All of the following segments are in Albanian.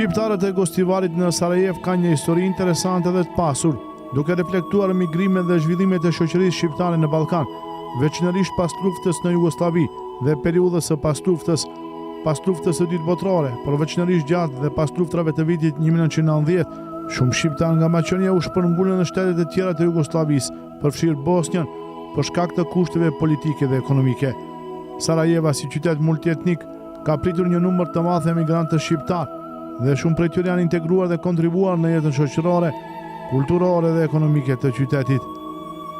Shqiptarët e Gostivarit në Sarajevë kanë një histori interesante dhe të pasur, duke reflektuar migrimet dhe zhvillimet e shoqërisë shqiptare në Ballkan, veçanërisht pas luftës në Jugosllavi dhe periudhës së pasluftës, pas luftës së dytë botërore, por veçanërisht gjatë dhe pas luftrave të vitit 1990, shumë shqiptarë nga Maqedonia u shpërngulën në shtetet e tjera të Jugosllavisë, përfshirë Bosnjën, për shkak të kushteve politike dhe ekonomike. Sarajeva si qytet multietnik ka pritur një numër të madh emigrantësh shqiptarë dhe shumë prej tyre janë integruar dhe kontribuar në jetën shoqërore, kulturore dhe ekonomike të qytetit.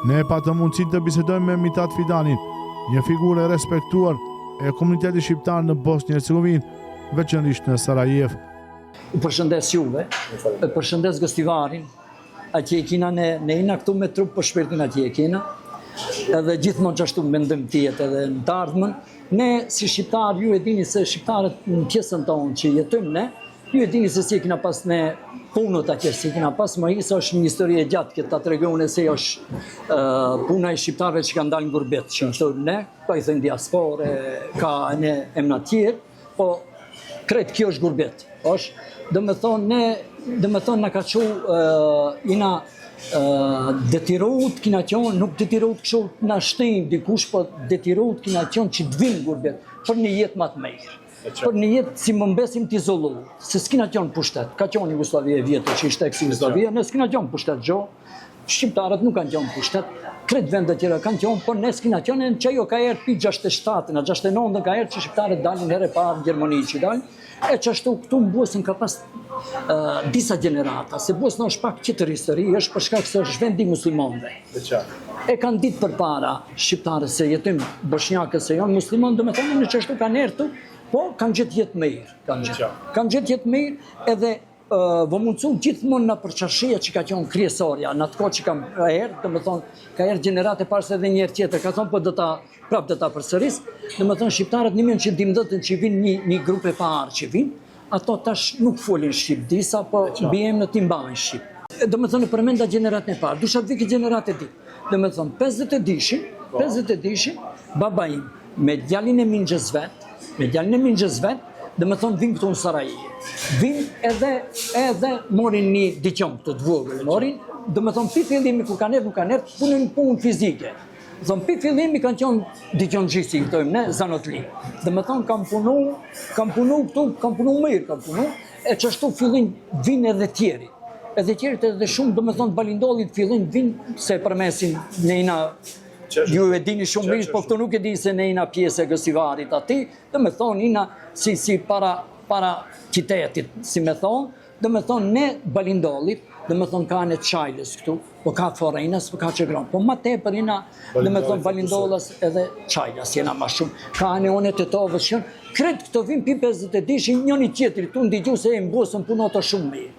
Ne patëm mundësinë të bisedojmë me Mitat Fidanin, një figurë e respektuar e komunitetit shqiptar në Bosnjë e Hercegovinë, veçanërisht në Sarajevë. U përshëndes juve, e përshëndes Gostivarin, atje e kina ne, ne jena këtu me trup po shpirtin atje e kina, edhe gjithmonë qashtu mendojmë të jetë edhe në të ardhmen. Ne si shqiptarë, ju e dini se shqiptarët në pjesën tonë që jetojmë ne, ju e dini se si e kina pas ne punët atje, si e kina pas më isa është një histori e gjatë këtë ta tregoj unë se është uh, puna e shqiptarëve që kanë dalë në gurbet, që në ne, ka i thënë diaspore, ka në emna tjerë, po krejt kjo është gurbet. është, do me thonë, ne, do me thonë, na ka çu, uh, jena uh, detyrut kina qenë, nuk detyrut kështu na shtin dikush, po detyrut kina qenë që të vimë gurbet, për një jetë ma të mirë. Për një jetë si më mbesim të izolu, se s'kina qenë pushtet, ka qenë Jugoslavia e vjetër që ishte ex-Jugoslavia, ne s'kina qenë pushtet gjo, Shqiptarët nuk kanë qenë pushtet, krejt vendet tjera kanë qenë, por ne s'kina qenë, në qajo ka erdhë pi 67 në 69 ka erdhë që shqiptarët dalin herë e parë në Gjermani që dalin, e qashtu këtu në Bosnjë ka pas uh, disa gjenerata, se Bosna është pak tjetër histori, është për shkak se është vendi muslimanëve. E kanë ditë përpara shqiptarët se jetojmë boshnjakët se janë muslimanë, do me thonë në qashtu kanë erdhë po kanë gjetë jetë mirë, kanë gjetë, kanë gjetë jetë mirë edhe Vë mundësu gjithmonë në përçarshia që ka qenë kryesorja, në atë kohë që kam erdhë, do me thonë, ka erdhë gjeneratë e parë se edhe një herë tjetër, ka thonë, po do ta, prap do ta përsëris, do me thonë, shqiptarët 1912 që vinë një, një grup e parë që vinë, ato tash nuk folin shqip disa, po mbiemnat i mbajnë shqip. Do me thonë, përmenda gjeneratën e parë, dusha të vi ke gjeneratën e dytë, do me thonë, 52-shin, 52-shin, baba im, me djalin e mixhës vet, me djalin e mixhës vet, do me thonë vinë këtu në Sarajevë. Vinë edhe, edhe morin një dyqan këtu të vogël, morin, do me thonë pi fillimi kur kanë erdhë, nuk kanë erdhë, punën punë fizike. Do thonë pi fillimi kanë qenë dyqanxhi si i thojmë ne, zanotli. Do me thonë kam punu, kam punu këtu, kam punu mirë, kam punu, e qashtu fillin vinë edhe tjeri. Edhe tjerit edhe shumë, do me thonë Balindollit fillin vinë se përmesin ne jena Ju e dini shumë mirë, po këto nuk e dini se ne jena pjesë e Gostivarit aty, do me thonë jena si, si para, para qytetit, si me thonë, do me thonë ne Balindollit, do me thonë ka në Çajlës këtu, po ka Forenës, po ka Çegron, po ma tepër jena, do me thonë Balindollas edhe Çajlas jena ma shumë, ka në one të tovës që krejt këto vinë pi 52 njëni tjetri, tu ndigju se e në Bosën punot shumë mirë.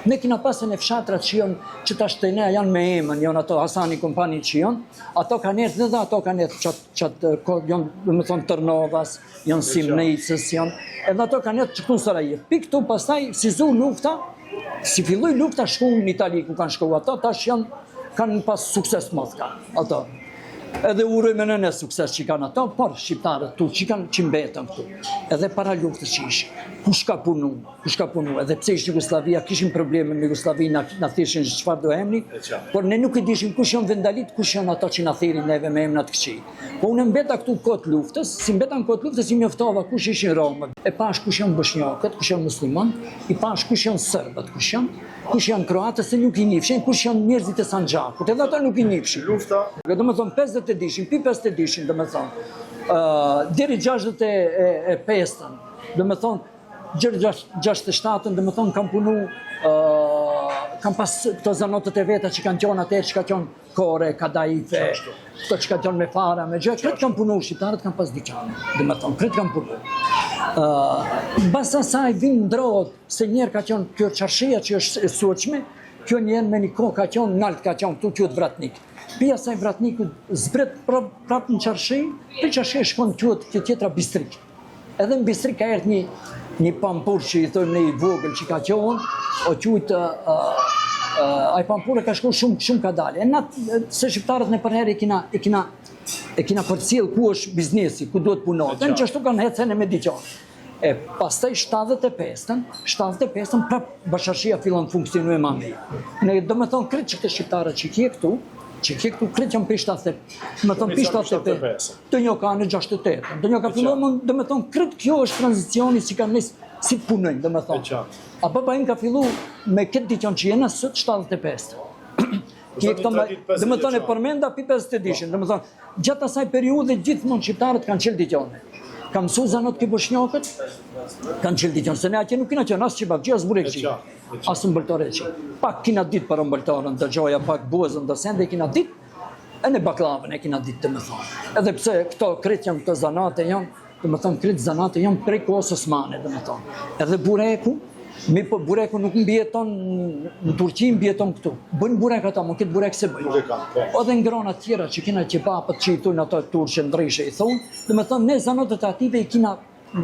Ne kina pasë në fshatrat që janë, që tash të ne janë me emën, janë ato Hasani kompani që janë, ato kanë erdhë dhe ato kanë erdhë qatë, qatë, janë, do me thonë, Tërnovas, janë Simnicës, janë, edhe ato kanë erdhë që këtu në Sarajevë. Pi këtu pastaj, si zu lufta, si filloi lufta, shku në Itali ku kanë shku ato, tash janë, kanë pas sukses të madh kanë, ato. Edhe uroj me nënë sukses që kanë ato, por shqiptarët tu që kanë që mbetën këtu, edhe para luftës që ishin, kush ka punu, kush ka punu, edhe pse ishte Jugoslavia, kishim probleme me Jugosllavinë, na, na thirrshin çfarë do emni, por ne nuk e dishim kush janë vendalit, kush janë ato që na thirrin neve me emra të këqij. Po unë mbeta këtu kohë të luftës, si mbeta në kohë të luftës i njoftova kush ishin romët, e pash kush janë boshnjakët, kush janë musliman, i pash kush janë serbët, kush janë, kush janë kroatët se nuk i njifshin, kush janë njerëzit e Sanxhakut, edhe ato nuk i njifshin. Lufta. Do me thonë 52-shin, pi 52-shin, do me thonë, uh, deri 65-ën, do me thonë, Gjer 67-ën, do me thonë, kam punu, uh, kam pas këto zanotët e veta që kanë qenë atëherë, që ka qenë kore, kadaife, këto që kanë qenë me fara, me gjë, krejt kam punu, shqiptarët kanë pas dyqane, do me thonë, krejt kam punu. Uh, mbas asaj vinë ndrohet, se njerë ka qenë kjo çarshia që është e sotshme, kjo njerë me një kohë ka qenë, nalt ka qenë, këtu quhet Vratnik. Pi asaj Vratniku zbret prap, prap në çarshi, pi çarshi shkon quhet kjo tjetra Bistrik. Edhe në Bistrik ka erdhë një, një pampur që i thojmë ne i vogël që ka qenë, o quajt uh, uh, ai pampur e ka shku shumë shumë ka dalë. E na se shqiptarët në përherë e kina e kina e kina përcjell ku është biznesi, ku duhet punohet. Në qashtu kanë hecë me dyqan. E pastaj 75-ën, 75-ën prap Baščaršija fillon të funksionojë ma mirë. Ne domethonë krejt që këta shqiptarët që kje këtu, që kje këtu krejt janë prej 70, domethonë prej 75, ndonjë ka në 68, ndonjë ka filluar, mm. domethonë krejt kjo është tranzicioni si kanë nis si të punojnë, domethonë. A baba im ka fillu me këtë dyqan që jena sot 75. Ti e këto me, domethonë e përmenda pi 52-shin, po. domethonë, gjatë asaj periudhe gjithmonë shqiptarët kanë çelë dyqane. Kanë mësu zanat ky boshnjakët, kanë çelë dyqane, se ne atje nuk kina qenë, as qebapxhi, as burekxhi, as ëmbëltorexhi. Pak kina ditë për ëmbëltorën, dëgjoja pak buzën, do sende kina ditë, e ne bakllavën e kina ditë, domethonë. Edhe pse këto krejt janë këto zanate janë, domethonë, krejt zanate janë prej kohës osmane, domethonë. Edhe bureku, mirëpo bureku nuk mbijeton në Turqi, mbijeton këtu. Bëjnë burek ata, mo këtë burek s'e bëjnë. Nuk e kanë, po. Edhe ngrona tjera që kina qebapët që i thonë ato turqe ndryshe i thonë, domethonë, ne zanatet e atyve i kina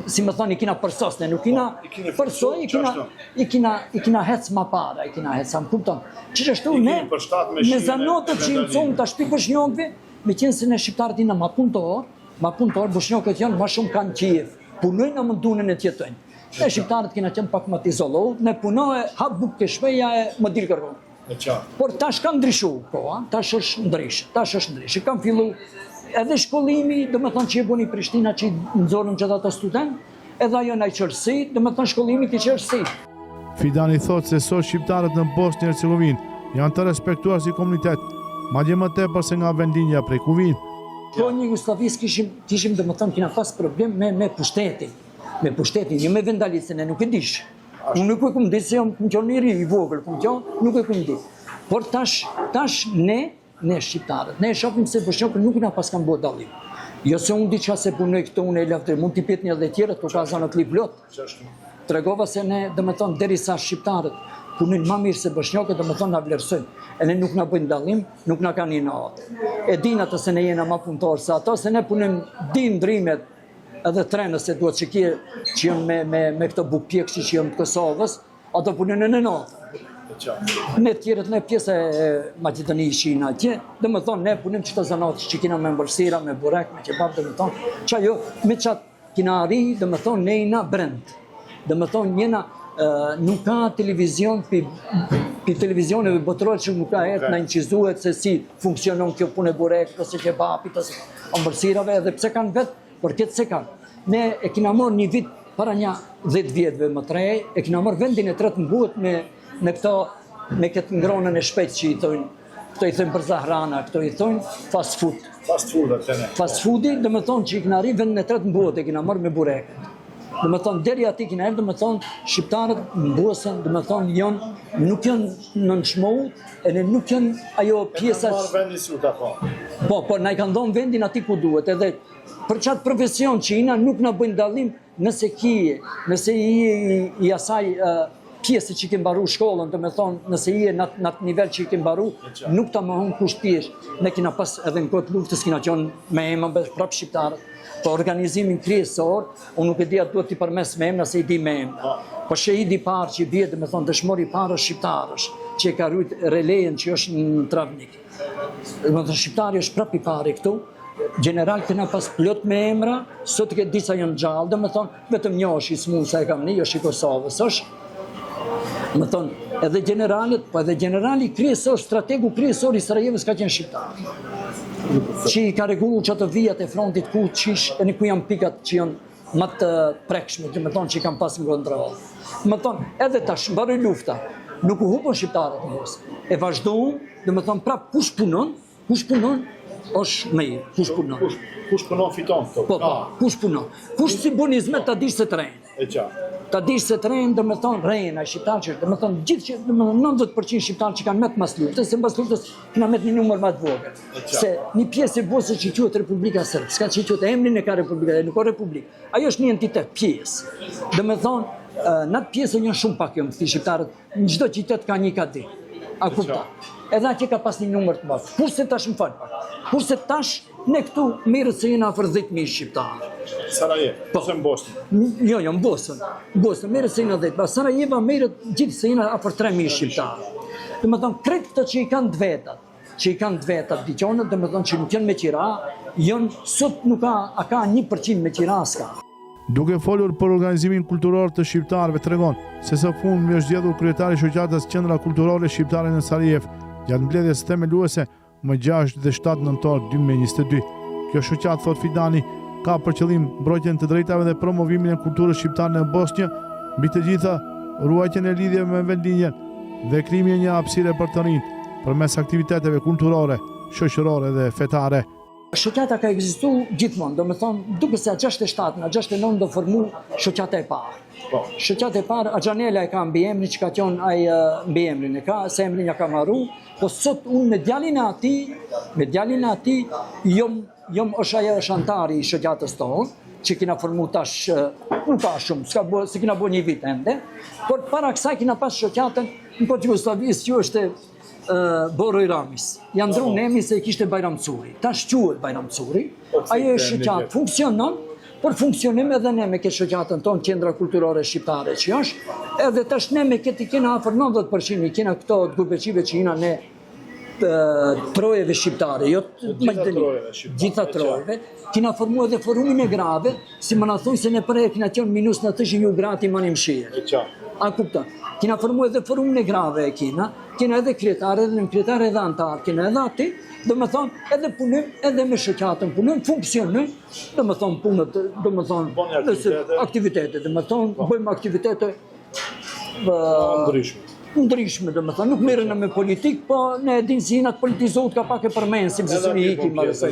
si me thonë, i kina përsos, ne nuk kina po, i kina përso, i kina, i kina, i kina hec ma para, i kina hec, a më kupton. Që qashtu ne, me zanatet që i mësum tash pi boshnjakëve, me qenë se ne shqiptarët jena ma punëtor, ma punëtor, boshnjakët janë ma shumë kanë qejf, punojnë a më dunën e t'jetojnë. Ne shqiptarët kena qenë pak më të izoluar, ne punoj, ha bukë te shpija e më dil kërkon. E qartë. Por tash ka ndryshu koha, tash është ndryshe, tash është ndryshe. Kam fillu edhe shkollimi, domethonë që e boni Prishtina që i nxorën gjithë ato student, edhe ajo na i çelësi, domethonë shkollimi ti çelësi. Fidani thotë se sot shqiptarët në Bosnjë e Hercegovinë janë të respektuar si komunitet, madje më tepër se nga vendlindja prej ku vijnë. Kohën e Jugosllavisë kishim, kishim domethonë kina pas problem me, me pushtetin, me pushtetin, jo me vendalistin, e nuk e dish. Unë nuk e kum ditë se jam kum qenë i ri, i vogël, kum qenë, nuk e kum ditë. Por tash, tash ne, ne shqiptarët, ne e shohim se boshnjakët nuk na paskan bo dallim. Jo se unë diçka se punoj këtu, unë e lavdëroj, mund t'i pyetni edhe tjerët, po ka zanatli plot. Tregova se ne, domethonë, derisa shqiptarët punojnë ma mirë se boshnjakët, domethonë, na vlerësojnë. E ne nuk na bëjnë dallim, nuk na kanë inat. E dinë ato se ne jena ma punëtorë se ato, se ne punojmë dy ndrimet, edhe tre nëse duhet që kje që janë me, me, me këto bukëpjekësi që janë të Kosovës, ato punojnë në natë. Ne tjerët ne pjesë e Maqedonisë që jena atje, domethonë ne punojmë qëto zanate që kina me ëmbëlsira, me burek, me qebap, domethonë, që ajo, me qatë kina arri, domethonë, ne jena brend. Domethonë, jena, nuk ka televizion pi, pi televizioneve botërore që nuk ka ardhë na inçizuet se si funksionon kjo punë e burekut ose qebapit ose ëmbëlsirave edhe pse kanë vetë, por këtë s'e kanë. Ne e kina marrë një vit para nja 10 vjetëve më të rej, e kina marrë vendin e tretë në botë me, me këto me këtë ngronën e shpejtë që i thonë, këto i thonë brza hrana, këto i thonë fast food. Fast food atë ne. Fast foodi, domethonë që i kina arri vendin e tretë në botë, e kina marrë me burekët. Domethonë, deri aty kina ardhë, domethonë, shqiptarët në Bosën, domethonë, janë, nuk janë nënçmu, edhe nuk janë ajo pjesa... E kanë marrë vendin si u takon. Po, po, na i kanë dhonë vendin aty ku duhet, edhe për qatë profesion që jena nuk na bëjnë dallim nëse kije, nëse je i, i asaj uh, pjesë që ke mbaru shkollën, domethonë, nëse je në atë nivel që i ke mbaru, nuk ta mohon kush ti jesh. Ne kina pas edhe në kohë të luftës kina qenë me emër prapë shqiptarët. Po organizimin kryesor, unë nuk e di a duhet t'i përmend me emra, se i di me emra. Po shehidi i parë që i bie, domethonë, dëshmori i parë është shqiptar është, që e ka rujt relejen që është në Travnik. Domethonë, shqiptari është prapë i pari këtu, gjeneral kena pas plot me emra, sot ke disa janë gjallë, domethonë, vetëm një është i smu sa e kam një, është i Kosovës, është, Domethonë, edhe gjeneralët, po edhe gjenerali kryesor, strategu kryesor i Sarajevës ka qenë shqiptar. Që i ka rregullu qato vijat e frontit ku qish, e në ku janë pikat që janë më të prekshme, domethonë që i kanë pas në kontroll. Domethonë, edhe tash, mbaroi lufta, nuk u hupën shqiptarët në Bosnë. E vazhduan, domethonë, prap kush punon, Kush punon, është mirë, kush punon. Kush, kush punon fiton këto. Po, po, kush punon. Kush s'i bën hizmet, ta dish se të rrenë. E qartë. Ta dish se të rrenë, domethonë, rrenë, ai shqiptar që, domethonë, gjithë që, domethonë, 90% shqiptar që kanë met mas luftës, se mas luftës kena met një numër më të vogël. Se një pjesë e Bosnës që quhet Republika Srpska, që quhet emrin e ka Republika, e nuk ka Republikë. Ajo është një entitet, pjesë. Domethonë, në atë pjesë janë shumë pak jo, më shqiptarët, Në çdo qytet ka një ka dy. A kupton? Edhe atje ka pas një numër të madh. Kurse tash më fal pak. Kurse tash ne këtu merret se jena afër 10000 shqiptarë. Sarajevo, po. ose në Bosnjë. Jo, jo, në Bosnjë. Në Bosnjë merret se jena 10, pa Sarajeva merret gjithë se jena afër 3000 shqiptarë. Domethonë krejt këto që i kanë të vetat, që i kanë të vetat dyqanet, domethonë që nuk janë me qira, janë sot nuk ka, a ka 1% me qira s'ka. Duke folur për organizimin kulturor të shqiptarëve tregon se së fundmi është zgjedhur kryetar i shoqatës Qendra Kulturore Shqiptare në Sarajevë gjatë mbledhjes themeluese më 6 dhe 7 nëntor 2022. Kjo shoqatë, thotë Fidani, ka për qëllim mbrojtjen e të drejtave dhe promovimin e kulturës shqiptare në Bosnjë, mbi të gjitha ruajtjen e lidhjeve me vendlindjen dhe krijimin e një hapësire për të rinjtë përmes aktiviteteve kulturore, shoqërore dhe fetare. Shoqata ka ekzistu gjithmonë, domethonë, duket se 67, në 69 u formu shoqata e parë. Po. Shoqata e parë, Axhanela e ka mbiemrin, që ka qenë ai mbiemrin e ka, se emrin ja kam harru, po sot unë me djalin e atij, me djalin e atij, jom, jom është ajo është antari i shoqatës tonë, që kina formu tash, nuk ka shumë, s'ka bo, se kina bo një vit ende, por para kësaj kina pas shoqatën në kohë t'Jugosllavisë që është Boro i Ramis. Ja ndru po. emrin se e kishte Bajram Curi. Tash quhet Bajram Curi. Po, Ajo është shoqatë funksionon, por funksionim edhe ne me këtë shoqatën tonë, Qendra Kulturore Shqiptare që është, edhe tash ne me këtë i kena afër 90% i kena këto të gurbeçive që jena ne trojeve shqiptare, jo të Maqedoni, gjitha trojeve, kina formu edhe forumin e grave, si më na thonë se ne përherë kina qenë minus na thëshin ju gratë i mani mshirë. A kupton? Kina formu edhe forumin e grave e kina, kina edhe kryetar, edhe nënkryetar, edhe antar, kina edhe aty, domethonë, edhe punim, edhe me shoqatën punim, funksionim, domethonë punët, domethonë, nëse aktivitete, domethonë, po. bëjmë aktivitete ndryshme. Ndryshme, domethonë, nuk merrena me politikë, po ne e din si jena të politizut ka pak e përmensim, se si i ikim, se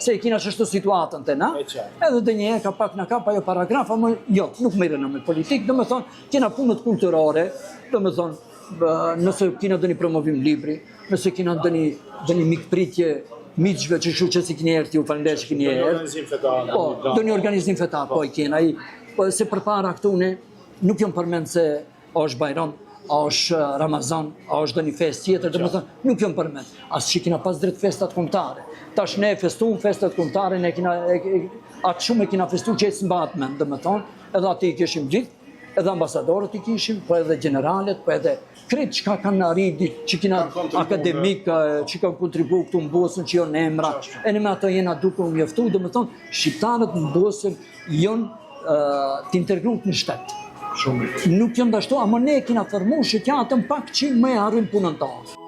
se e kina qështu situatën te na, edhe dhe një ka pak në kap ajo paragraf, ama jo, nuk merrena me politikë, domethonë, kena punët kulturore, domethonë, nëse kina ndonjë promovim libri, nëse kina ndonjë, ndonjë mikpritje, miqve që shu që si kini erdhë, ju falënderoj që kini erdhë. Organizim fetar. Po, ndonjë organizim fetar, po, i kena, i, po, se përpara këtu ne, nuk jam përmend se a është Bajram, a është Ramazan, a është ndonjë festë tjetër, domethonë, nuk jam përmend. As që kina pas drejt festat kombëtare. Tash ne festum festat kombëtare, ne kina, e, e, atë shumë e kina festu që e s'mbahet mend, domethonë, edhe aty i kishim gjithë, edhe ambasadorët i kishim, po edhe gjeneralet, po edhe krejt çka kanë arrit, që kina akademik, që kanë kontribu këtu në Bosnjë, që jonë emra, e ne me ato jena duke u mjaftu, domethonë, shqiptarët në Bosnjë jonë të integruar në shtet. Shumë mirë. Nuk janë ashtu, ama ne kina formu shoqatën pak që më e arrim punën tonë.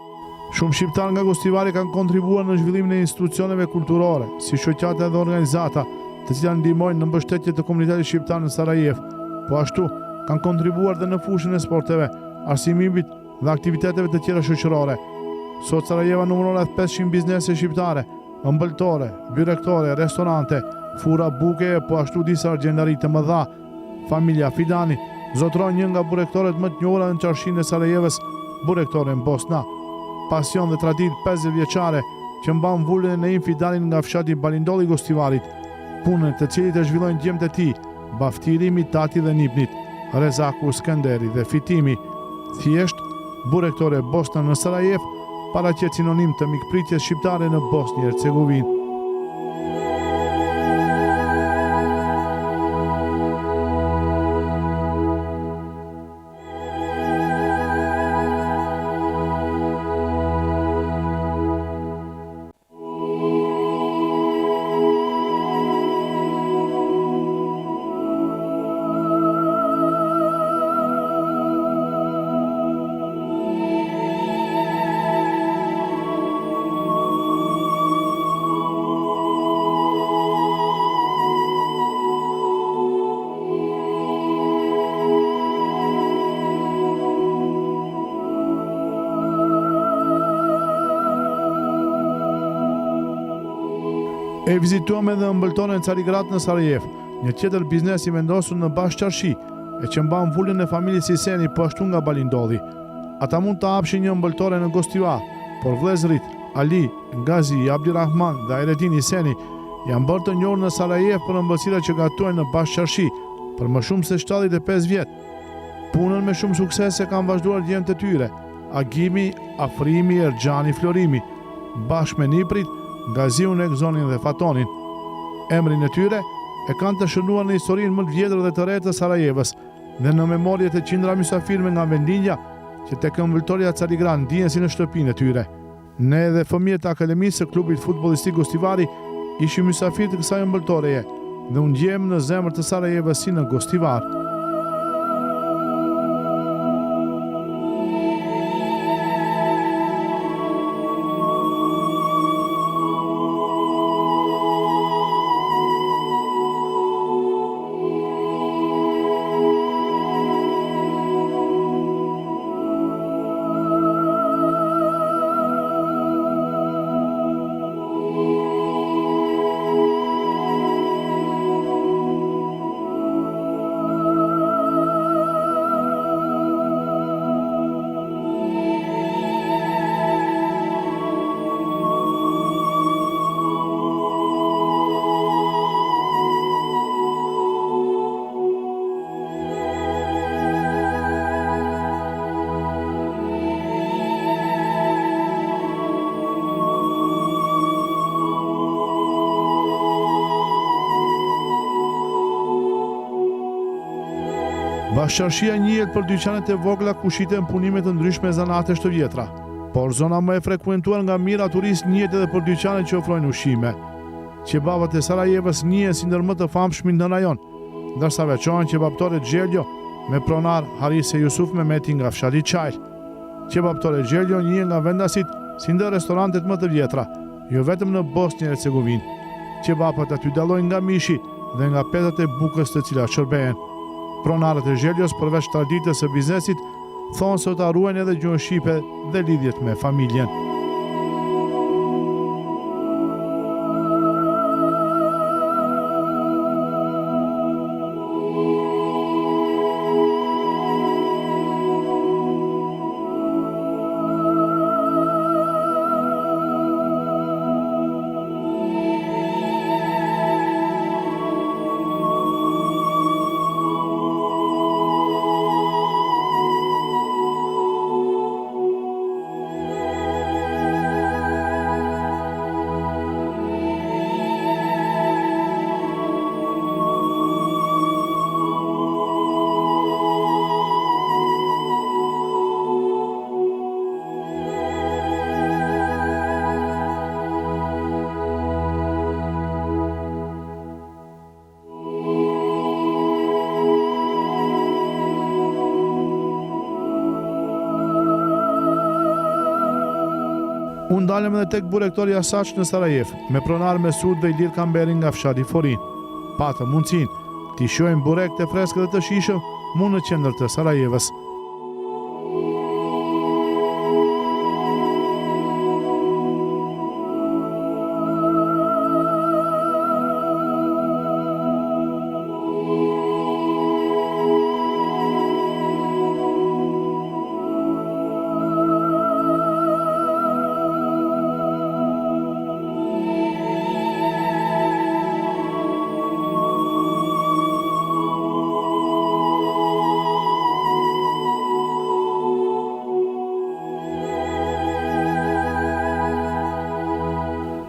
Shumë shqiptarë nga Gostivari kanë kontribuar në zhvillimin e institucioneve kulturore, si shoqata dhe organizata, të cilat ndihmojnë në mbështetje të komunitetit shqiptar në Sarajevë. Po ashtu, kanë kontribuar dhe në fushën e sporteve, arsimimit dhe aktiviteteve të tjera shoqërore. Sot Sarajeva numëron rreth 500 biznese shqiptare, Ëmbëltore, byrektore, restorante, furra buke e po ashtu disa argjendari të mëdha. Familja Fidani zotëron një nga burektoret më të njohura në çarshinë e Sarajevës, burektoren Bosna. Pasion dhe traditë 50 vjeçare që mban vulën e Naim Fidanit nga fshati Balindoll i Gostivarit, punën e të cilit e zhvillojnë djemtë e tij, Baftiri, Mitati dhe nipnit, Rezaku, Skënderi dhe Fitimi. Thjesht, Burektore Bosna në Sarajevë paraqet sinonim të mikpritjes shqiptare në Bosnjë e Hercegovinë. E vizituam edhe ëmbëltoren Carigrad në Sarajevë, një tjetër biznes i vendosur në Bashçarshi, e që mban vulën e familjes Iseni po ashtu nga Balindolli. Ata mund të hapshin një ëmbëltore në Gostivar, por vëllezërit Ali, Gazi, Abdirahman dhe Ajredin Iseni janë bërë të njohur në Sarajevë për ëmbëlsirat që gatuajnë në Bashçarshi për më shumë se 75 vjet. Punën me shumë sukses e kanë vazhduar djemtë e tyre, Agimi, Afrimi, Erxhani, Florimi, bashkë me nipërit, Gaziun, Egzonin dhe Fatonin. Emrin e tyre e kanë të shënuar në historinë më të vjetër dhe të re të Sarajevës dhe në memorjet e qindra mysafirëve nga vendlindja që tek ëmbëltorja Carigrad ndihen si në shtëpinë e tyre. Ne edhe fëmijët e Akademisë së Klubit Futbollistik Gostivari ishim mysafirë të kësaj ëmbëltoreje. dhe u ndjemë në zemër të Sarajevës si në Gostivar. Bashçarshia njihet për dyqanet e vogla ku shiten punime të ndryshme zanatesh të vjetra. Por zona më e frekuentuar nga mijëra turistë njihet edhe për dyqanet që ofrojnë ushqime. Qebapët e Sarajevës njihen si ndër më të famshmit në rajon, ndërsa veçohen qebaptoret Zheljo me pronar Harise Jusuf Mehmeti nga fshati Çajl. Qebaptoret Zheljo njihen nga vendasit si ndër restorantet më të vjetra, jo vetëm në Bosnjë e Hercegovinë. Qebapët aty dallojnë nga mishi dhe nga petat e bukës të cilat shërbehen. Pronarët e Zheljos përveç traditës së biznesit, thonë se do ta ruajnë edhe gjuhën shqipe dhe lidhjet me familjen. U ndalëm edhe tek burektorja Saç në Sarajevë, me pronar Mesut dhe Ilir Kamberin nga fshati Forin. Patëm mundësinë t'i shijojmë burekët e freskët dhe të shijshëm mu në qendër të Sarajevës.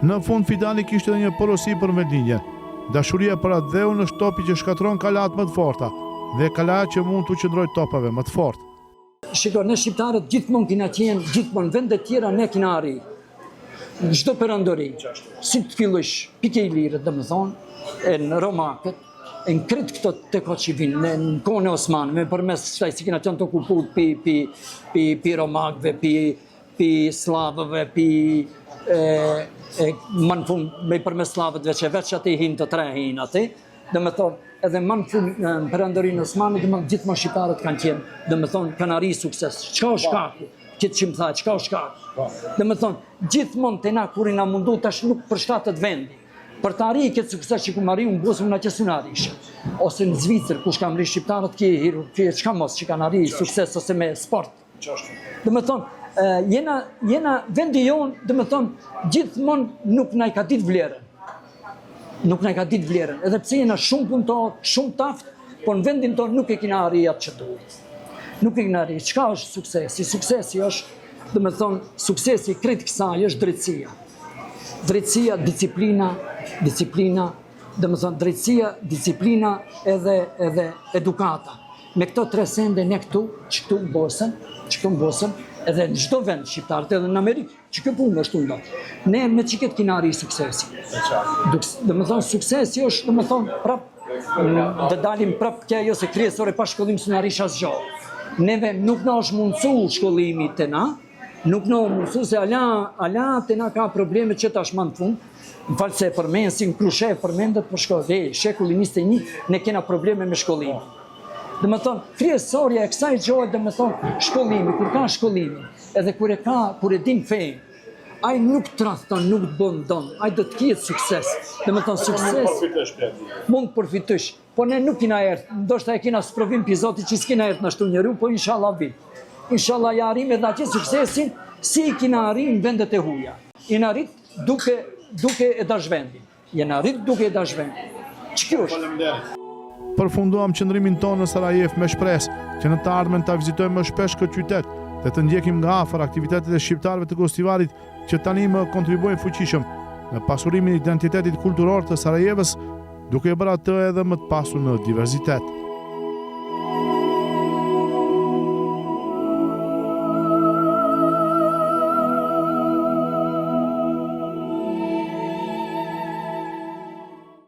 Në fund Fidani kishte edhe një porosi për vendlindjen. Dashuria për atdheun është topi që shkatërron kalatë më të forta dhe kalaja që mund t'u qëndrojë topave më të fortë. Shiko, ne shqiptarët gjithmonë kina qenë, gjithmonë vendet tjera ne kina arri. Në çdo perandori, si të fillosh pi ke ilirët, domethonë, e në romakët, e në krejt këto të kohë që vinë, në, në kohën e Osmanëve, përmes kësaj si kina qenë të okupu pi, pi, pi, pi romakëve, pi, pi sllavëve, pi e, e, më në fund, me përmes sllavët veç e veç aty hinë të tre hinë aty, Domethonë, edhe më në fund në perandorinë Osmane, domethonë, gjithmonë shqiptarët kanë qenë, domethonë, kanë arri sukses. Çka është shkaku? Këtë që më tha, çka është shkaku? Po. Domethonë, gjithmonë te na kur jena mundu, tash nuk përshtatet vendi. Për të arri këtë sukses që kum arri, unë n'Bosnë, unë atje s'un arrisha. Ose në Zvicër, kush kanë arri shqiptarët, ke hiru, ke çka mos që kanë arri sukses, ose me sport. Domethonë, jena, jena vendi jonë, domethonë, gjithmonë nuk na i ka ditë vlerën. Nuk na i ka ditë vlerën. Edhe pse jena shumë punëtor, shumë t'aftë, por në vendin tonë nuk e kina arri atë që duhet. Nuk e kina arri. Çka është suksesi? Suksesi është, domethonë, suksesi i krejt kësaj është drejtësia. Drejtësia, disiplina, disiplina, domethonë, drejtësia, disiplina edhe, edhe edukata. Me këto tre sende ne këtu, qëtu në Bosën, qëtu në Bosën, Edhe në çdo vend shqiptarët edhe në Amerikë, që kjo punë është unda. Ne me qikët kina arri suksesin. Domethonë, suksesi është, domethonë, prap, dhe dalim prap ke ajo se kryesore pa shkollim s'un arrish asgjo. Neve nuk na është mundësu shkollimi te na, nuk na është mundësu se ala, ala te na ka probleme që tash ma në fund, më falë se e përmend, si në Krushev përmendet, po shko, dhe shekulli 21, ne kena probleme me shkollimin. Domethonë, kryesorja e kësaj gjoje, domethonë, shkollimi, kur ka shkollimi, edhe kur e ka, kur e din fejnë, ai nuk tradhton, nuk të bën dëm, ai do të ketë sukses. Domethonë, sukses, mund të përfitosh, po ne nuk kina erdh, ndoshta e kina sprovim pi Zotit që s'kina erdh ashtu njeriu, po inshallah vi. Inshallah ja arrim edhe atje suksesin, si i kina arrim në vendet e huja. Jena rrit duke, duke e dash vendin. Jena rrit duke e dash vendin. Qikjo është? Faleminderit. Përfunduam qëndrimin tonë në Sarajevë me shpresë që në të ardhmen ta vizitojmë më shpesh këtë qytet dhe të ndjekim nga afër aktivitetet e shqiptarëve të Gostivarit që tani më kontribuojnë fuqishëm në pasurimin e identitetit kulturor të Sarajevës, duke e bërë atë edhe më të pasur në diversitet.